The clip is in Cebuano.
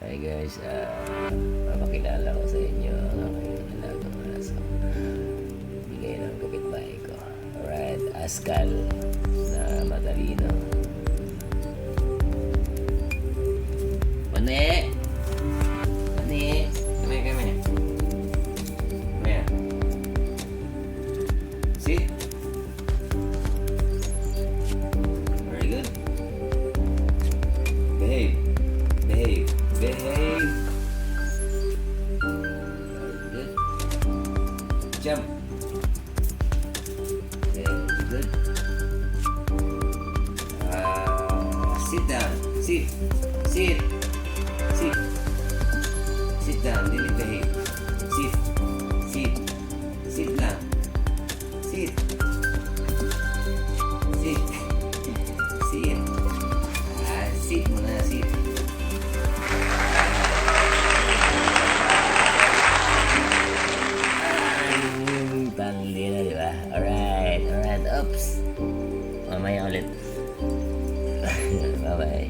Hi guys, papakilala ko sa inyo ang aking alagang aso. Bigay ng kapitbahay ko. Alright, Askal na matalino. Mane! Mane! Come here, come here. Come here. Sit. Very good. Behave. Behave. Behave. Very good. Jump. Very good. Sit down. Sit. Sit. Sit. Sit down. Dili behave. Sit. Sit. Sit lang. Sit. Sit. Sit. Ah, sit muna. Sit. Ang talino, di ba? Alright. Oops. Mamaya ulit. Bye-bye.